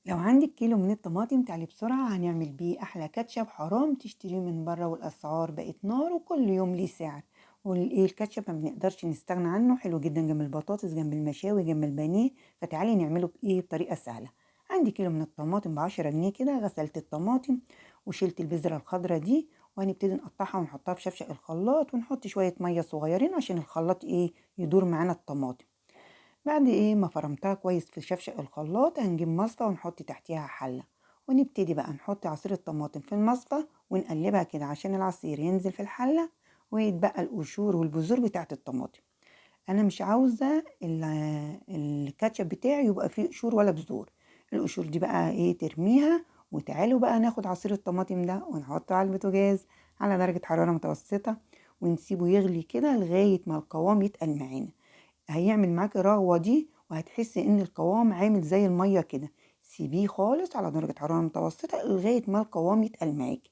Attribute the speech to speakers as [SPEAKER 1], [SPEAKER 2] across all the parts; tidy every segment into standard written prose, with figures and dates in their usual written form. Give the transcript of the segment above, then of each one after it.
[SPEAKER 1] لو عندك كيلو من الطماطم تعالي بسرعة، هنعمل بيه أحلى كاتشب. حرام تشتريه من بره والأسعار بقت نار وكل يوم ليه سعر. والإيه الكاتشب ما بنقدرش نستغنى عنه، حلو جدا جنب البطاطس جنب المشاوي جنب البانيه. فتعالي نعمله بإيه بطريقة سهلة. عندي كيلو من الطماطم ب10 جنيه كده، غسلت الطماطم وشلت البذرة الخضرة دي، وهنبتدي نقطعها ونحطها في شفشق الخلاط، ونحط شوية مية صغيرين عشان الخلاط يدور معانا الطماطم. بعد ما فرمتها كويس في شفشق الخلاط، هنجيب مصفى ونحط تحتيها حلة، ونبتدي بقى نحط عصير الطماطم في المصفى ونقلبها كده عشان العصير ينزل في الحلة ويتبقى القشور والبذور بتاعت الطماطم. انا مش عاوزة الكاتشب بتاعي يبقى فيه قشور ولا بذور. القشور دي بقى ترميها. وتعالوا بقى ناخد عصير الطماطم ده ونحطه على البوتاجاز على درجة حرارة متوسطة، ونسيبه يغلي كده لغاية ما القوام يتقل معانا. هيعمل معاكي الرغوة دي وهتحسي ان القوام عامل زي المية كده. سيبيه خالص على درجة حرارة متوسطة لغاية ما القوام يتقل معاكي.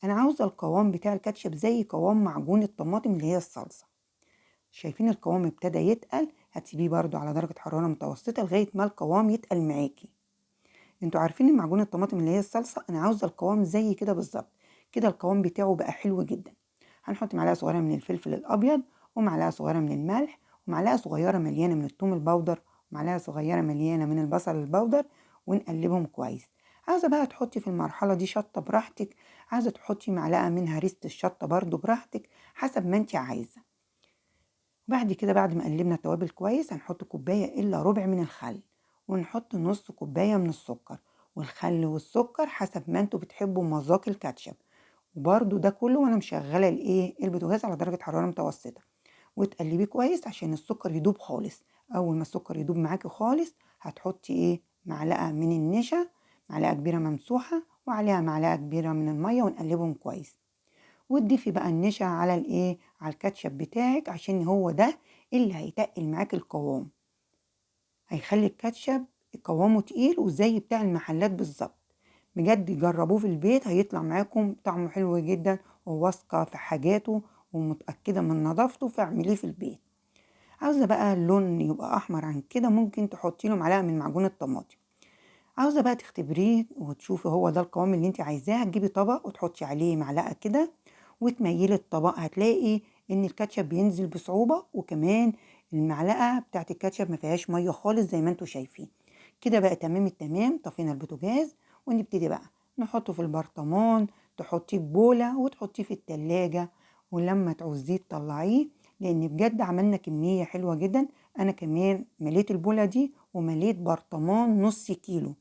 [SPEAKER 1] انا عاوزة القوام بتاع الكاتشب زي قوام معجون الطماطم اللي هي الصلصة. شايفين القوام ابتدى يتقل، هتسيبيه برضو على درجة حرارة متوسطة لغاية ما القوام يتقل معاكي. انتوا عارفين ان معجون الطماطم اللي هي الصلصة انا عاوزة القوام زي كده بالظبط كده. القوام بتاعه بقى حلو جدا. هنحط معلقة صغيرة من الفلفل الابيض، ومعلقة صغيرة من الملح، ومعلقة صغيرة مليانة من الثوم البودر، ومعلقة صغيرة مليانة من البصل البودر، ونقلبهم كويس. عاوزة بقى تحطي في المرحلة دي شطة براحتك، عاوزة تحطي معلقة من هريسة الشطة برضو براحتك حسب ما انت عايزة. بعد كده بعد ما قلبنا التوابل كويس هنحط كوباية إلا ربع من الخل، ونحط نص كوباية من السكر، والخل والسكر حسب ما انتوا بتحبوا مذاق الكاتشب. وبرضو ده كله وانا مشغلة البوتاجاز على درجة حرارة متوسطة، وتقلبيه كويس عشان السكر يدوب خالص. اول ما السكر يدوب معاكي خالص هتحطي معلقة من النشا، معلقة كبيرة ممسوحة، وعليها معلقة كبيرة من المية، ونقلبهم كويس. وتضيفي بقى النشا على على الكاتشب بتاعك، عشان هو ده اللي هيتقل معاك القوام، هيخلي الكاتشب قوامه تقيل وزي بتاع المحلات بالظبط. بجد جربوه في البيت هيطلع معاكم طعمه حلو جدا، وواثقة في حاجاته ومتأكدة من نظافته، فاعمليه في البيت. عاوزة بقى اللون يبقى أحمر عن كده ممكن تحطي له معلقة من معجون الطماطم. عاوزة بقى تختبريه وتشوفي هو ده القوام اللي انت عايزاه، هتجيبي طبق وتحطي عليه معلقة كده وتميلي الطبق، هتلاقي ان الكاتشب بينزل بصعوبة، وكمان المعلقة بتاعت الكاتشب ما فيهاش مية خالص زي ما انتوا شايفين كده. بقى تمام التمام. طفينا البوتاجاز ونبتدي بقى نحطه في البرطمان، تحطيه في بولة وتحطيه في التلاجة، ولما تعوزيه تطلعيه، لان بجد عملنا كمية حلوة جدا. انا كمان مليت البولة دي ومليت برطمان نص كيلو،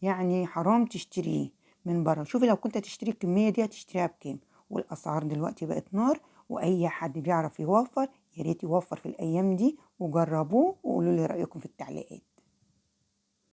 [SPEAKER 1] يعني حرام تشتريه من بره. شوفي لو كنت هتشتري الكمية دي هتشتريها بكام، والاسعار دلوقتي بقت نار، واي حد بيعرف يوفر يا ريت يوفر في الايام دي. وجربوه وقولوا لي رايكم في التعليقات.